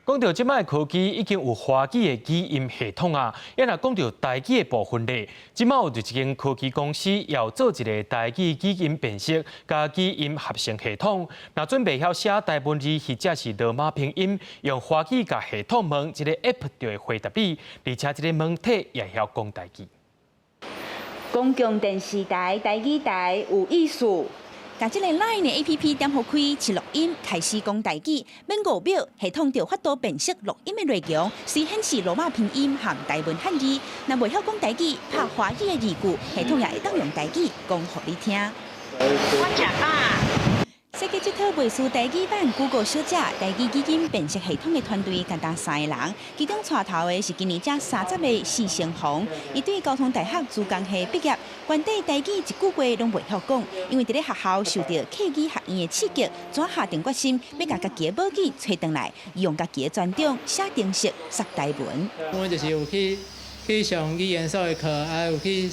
講到這擺科技已經有華語的語音系統啊，啊若講到台語的部分咧，這擺有一間科技公司要做一个台語語音辨識佮語音合成系統，若準袂曉寫台文字或者是羅馬拼音，用華語共系統問，這个 App 就會回答你，而且這个問題也會曉講台語。公共電視台台語台有意思。共這个 LINE 的 APP 點予開，試錄音開始講台語，免5秒，系統就法度辨識錄音的內容，隨顯示羅馬拼音和台文漢字。若袂曉講台語，拍華語的字句，系統也會當用台語講予你聽。我食飽。設計這套袂輸台語版 Google 小姐台語語音辨識系統的團隊，敢焦三个人，其中帶頭的是今年才30的施成鴻，伊對交通大學資工系畢業，原底台語一句話攏袂曉講，因為佇咧學校受到客語學院的刺激，怎下定決心欲共家己的母語揣轉來，用家己的專長寫程式、說台文。阮就是有去上語言所的課，啊有去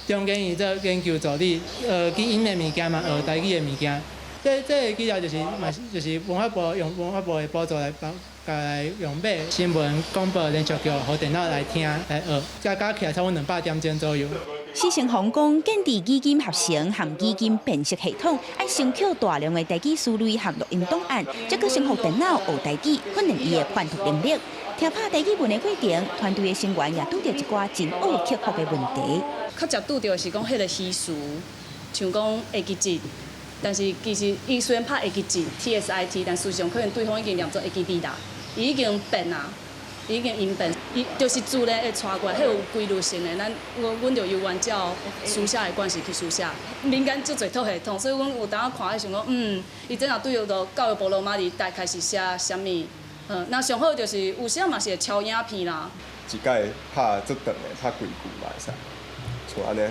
中研院做研究助理，學語音的物件嘛，學台語的物件。這个資料就是嘛，就是文化部用文化部的補助來幫來用買新聞廣播連續劇，予電腦來聽來學，加加起來差不多200點鐘左右。施成鴻講，建置語音合成和語音辨識系統，愛先抾大量的台語詞彙和錄音檔案，才閣先予電腦學台語，訓練伊的判讀能力。聽拍台語文的過程，團隊的成員也拄著一寡真愛克服的問題。較常拄著的是講彼个虛詞，像講會記得，但是其實伊雖然拍會記得 TSIT，但事實上可能對方已經念做會記得啦，伊已經變啊，已經音變，伊就是自然會傳過來，彼有規律性的，咱阮就猶原照書寫的慣勢去書寫。民間足濟套系統，所以阮有當看，想講，伊這若對著教育部羅馬字大概是寫啥物？那上好就是有時嘛是會抄影片啦。一擺拍足長的，拍幾句嘛會使，像按呢。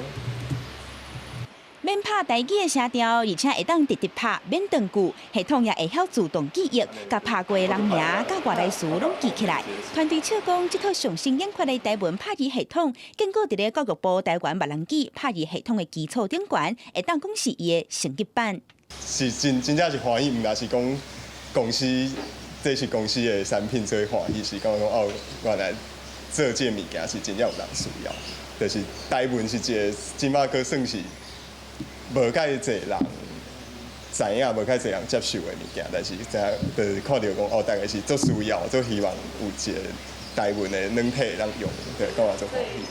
免拍台語的聲調，而且會當直直拍，免斷句，系統也會曉自動記憶，共拍過的人名佮外來詞攏記起來。團隊笑講，這套上新研發的台文拍字系統，建構佇咧教育部台灣閩南語拍字系統的基礎頂懸，會當講是伊的升級版。是真真正是歡喜，毋但是講公司，這是公司的產品，所以歡喜，是講講哦，原來做這个物件是真正有人需要，就是台文是一个這擺閣算是無蓋濟人知影，無蓋濟人接受的物件，但是知影就是看著講哦，大概是足需要，足希望有一个台文的軟體會當用，對，感覺足歡喜。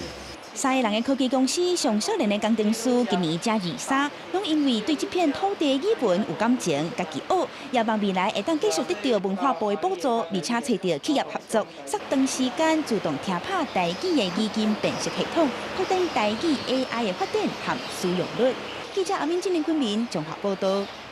三个人的科技公司上少年的工程師今年才23，攏因為對這片土地語文有感情，家己學，也望未來會當繼續得到文化部的補助，而且揣著企業合作，縮長時間自動聽拍台語的語音辨識系統，擴展台語 AI 的發展和使用率。記者阿敏、金林昆明綜合報道。